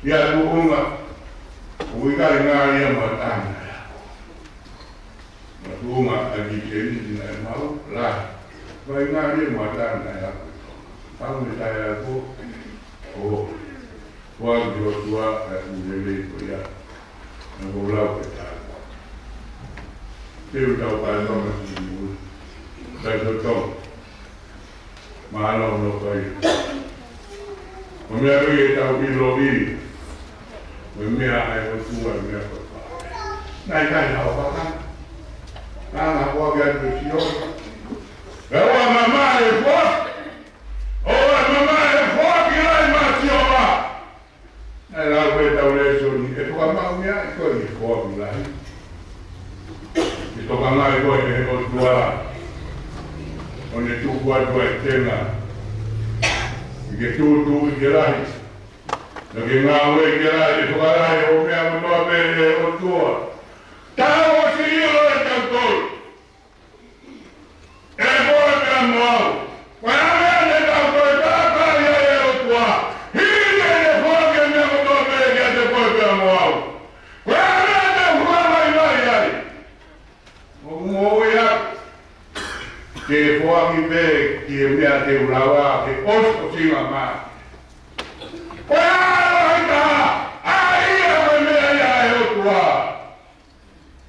ia tuʻunga, ʻoku ʻikai ngāue ia mo ha taha naʻe ako. Mo tuʻunga ʻa e kikeni naʻe maʻu lahi. Vai ngāue mo ha taha naʻe ako. Tau me tae ako. ʻO. Ua ki ʻOtua ʻa e ʻū lelei ko ia. Naʻa ko lau ke tae ako. Te u tau kae tama ki mui. Tae so tau. Mahalo no kai. Ko e meʻa ko ia ʻoku tau ʻilo ai. Ko e meʻa ʻa e ʻOtua, meʻa ko e pā. Naʻe ʻikai ha ʻofa. Naʻa na koa ke atu sio. Pea ʻoua mamae foaki. ʻOua mamae foaki ki ai ma Sihova. Naʻe lau ko e tau lēsoni, ʻe fakamaʻu meʻa ʻi ko e foaki lahi. Tokangaʻi koe ʻe he ʻOtua, ʻo ne tuku atu ʻa e tenga, ʻi ke tūtuuʻi ke lahi, naʻa ke ngāueʻi ke lahi, ʻe fakalahi hoʻo meʻa kotoa pē ʻe he ʻOtua. Tau ʻosi ʻilo ʻe tautolu, ʻe koe pea mo au, ko e hā e meʻa te tau toe kākaaʻi ai e ʻOtua, hili ʻene foaki e meʻa kotoa pē kiate koe pea mo au? Ko e hā e meʻa te u fakavaivai ai? ʻOku ou ʻuhinga ke foaki pē ki he meʻa te u lava ke ʻosiʻosingamālie. Ko e hā e lahi taha, ʻa ia ko e meʻa ia ʻa e ʻOtua.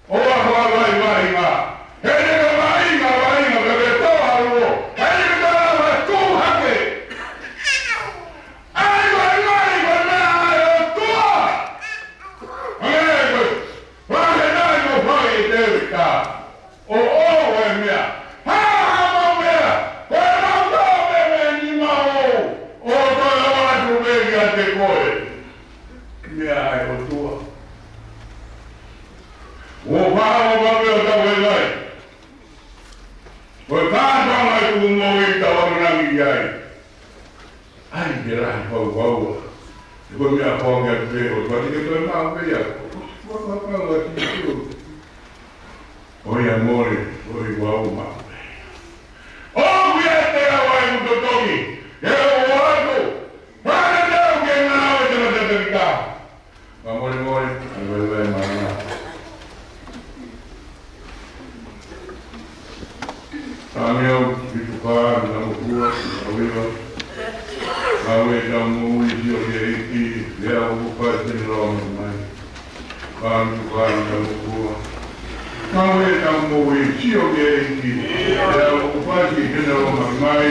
ʻOua ʻe fakavaivai mai. He ʻikai ke vaivai mai, ka ke tō ʻalu. He ʻikai ke lava tū hake. ʻAi, ʻai, ʻai, ko e meʻa ʻa e ʻOtua. ʻAi, ko e, ʻai, ʻai, ko e fai ʻe Tēvita. ʻO, ʻo, ko e meʻa. Hā, hā, mau meʻa. Ko e mau tō pē meʻa ni mau. ʻO toe ʻoatu pē kiate koe. Meʻa ʻa e ʻOtua. ʻO fā, ʻo fā pē ʻo tau e vai. Ko e kātoanga ʻoku moʻui tau amanaki ai. ʻAi ke lahi fau fau. Ko e meʻa fau ke atu pē, ʻo fati ke toe mau pē ia. Ko e fau fau atu pē. ʻOi ʻa mole, ʻoi fau mau pē. ʻOku ʻiate au ʻa e totongi, ke u ʻoatu. Fale tau ke ngāue te mata te mita. Māmole mole, ʻa e vaivai mai na. Tangeu, ki tuka, na mokua, ʻa uiva. Ngāue tau moʻui, sio ki he ʻEiki, lea ʻoku fai, tene loa mai. Ka tuka, na mokua. Ngāue tau moʻui, sio ki he ʻEiki, lea ʻoku fai, tene loa mai.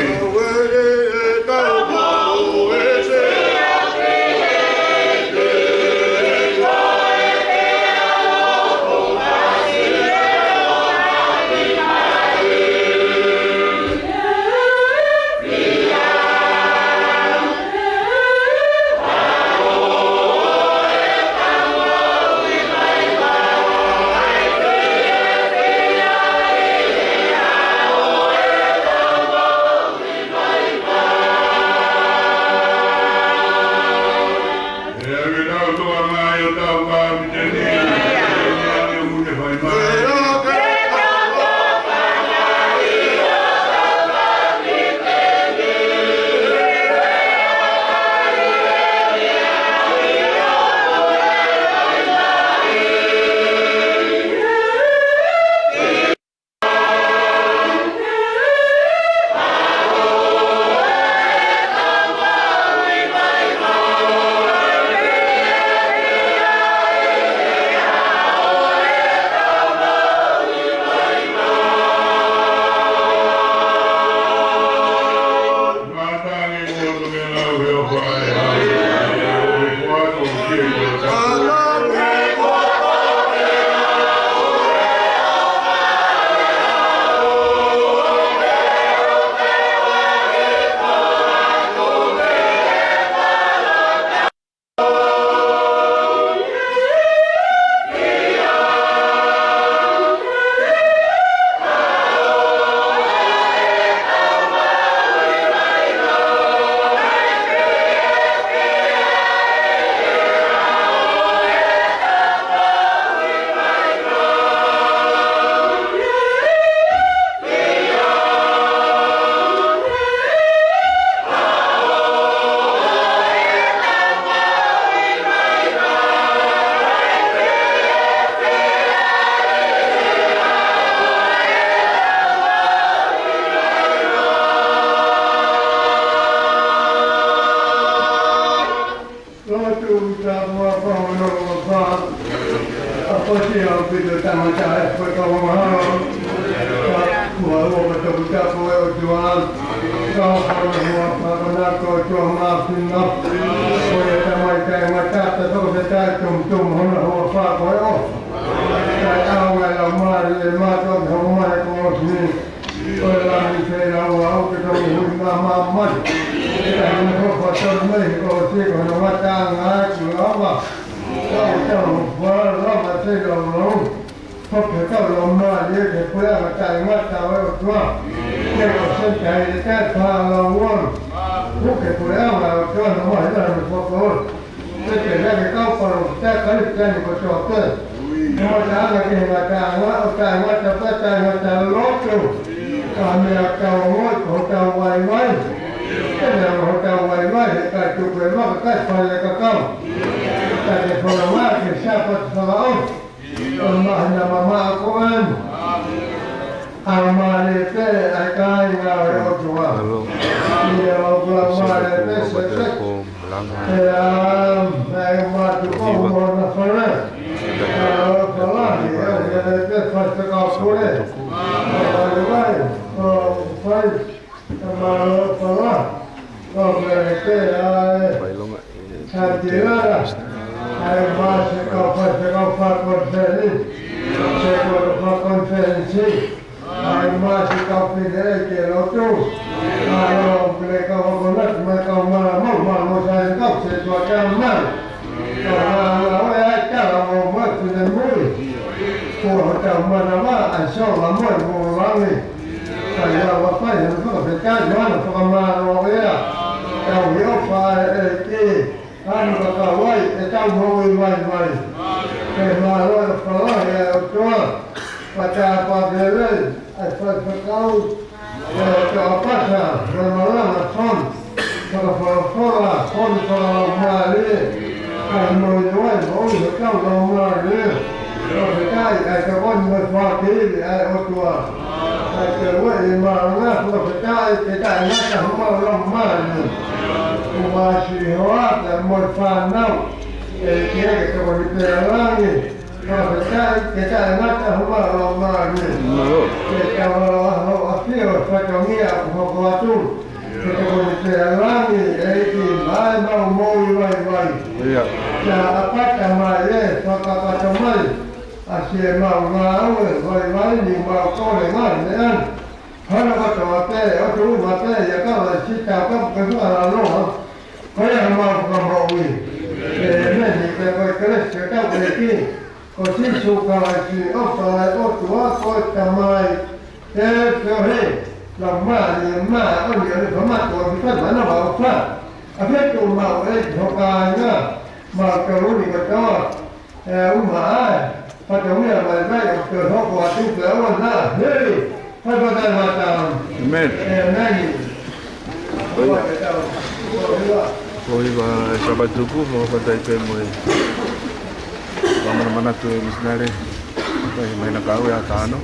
Lotu, tapu ʻa e fānau ʻa e ʻOtua. ʻApōsitolo ʻaupito tangata e fai ka ua mahalo. Ka ua ua ka tapu tapu e ʻOtua. Ka ua ka ua ka ua ka na ko tua ma fina. Ko e tamai taʻengata ta toko te taʻetomutomu hono ʻofa ko e ʻofa. Kae ʻoua ʻe lau mali e mato ke hoko mai ko ʻosi ni. Ko e langi ke lau au ke tau hui māmā mai. Ka hana ko fatau mai ko si ko na mata ngā ki lava. Ka o tau fua lava te lau lau. Foki hotau laumālie ki he puleʻanga taʻengata ʻo e ʻOtua. Ke ko senta i te kai pālau on. Puke puleʻanga ʻo e ʻOtua na mahi na ni foko. Te te lea ke kau palo ki te kali te ni kotoa pē. Mo taʻanga ki he ngataʻanga ʻo taʻengata pē taʻengata lotu. Ka meʻa tau ngoi ko hotau vaivai. Te meʻa mo hotau vaivai he kai tuku e maka kai fale kakau. Ka te fononga ke Sāpate fakaʻosi. ʻO mahina mamaʻo ko eni. ʻAi mālie pē ʻa e kāinga ʻo e ʻOtua. ʻIo, ʻoku ʻai mālie pē se te. ʻIo, ʻai mātuʻa mo hona fale. ʻIo, falahi, ʻio, ʻio, te fai te kau pule. ʻAi, ʻai, ʻo fai. Ka mālō fala. Ko Pele pē ʻa e. Failonga e Sātilara. ʻAi māsi kau fai se kau fakonifelenisi. Se kau fakonifelenisi. ʻAi māsi kau fine ʻeiki lotu. ʻAi ʻo pele kau akonaki mai kau mala mau mala mo sai kau se tua kau mala. Ka mālō e ai kala mo mo fine mui. Ko hotau manava ʻa e sola mo e mo langi. Ka ia wa fai hana fakafetaʻi mo hana fakamālō ia. Kau hi o fai e ki. Anu ka kau ai e tau mo i vai vai. Ke mālō e fala ia o tua. Pata pa vele ai fai fakau. Ia o te apata, ia malanga fon. Fakafalafola, fon fakalaumālie. Ai mo i noe, mo i he kau laumālie. Fakafetaʻi, ai ka fon mo fakili, ai ʻOtua. Ai te ue i malanga, fakafetaʻi, ke taʻengata huma laumālie. Umasi hoa, te mo i fānau. E ke ke te mo i pēlangi. Fakafetaʻi ke taʻengata huma laumālie. Ke tau aloha ho ʻafio fatongia ʻoku hoko atu. Ke tokoni pē ʻa langi ʻEiki mai mau moʻui vaivai. Ia. Kia apata mai e fakakato mai. ʻA si e mau ngāue vaivai ni mau kole ngāue meʻa. Hana kotoa pē ʻo tuʻu ma pē ia kala sita kapu ke fakalaloa. Ko ia mau fakamoʻui. ʻEmeni. Pea ko e kelesi ʻa hotau ʻEiki. Ko Sīsū Kalaisi, ʻofa ʻa e ʻOtua ko e Tamai, ʻe feohi, Laumālie Māʻoniʻoni, ʻofa mātuʻa ki fai manava ʻofa. ʻA fetuʻu maʻu ʻe ki ho kāinga, maʻa kau ni kotoa, ʻe uma ai, fatongia mai mai ʻo ke hoko atu pē ʻoua naʻa hili. Fai pē ʻa e mata. ʻEmeni. ʻEmeni. Ko ia. Ko ia, Sāpate tuku, mo fatai pē mo e. Wa mana mana tu e misinale. Mai, mai na kau ia tano.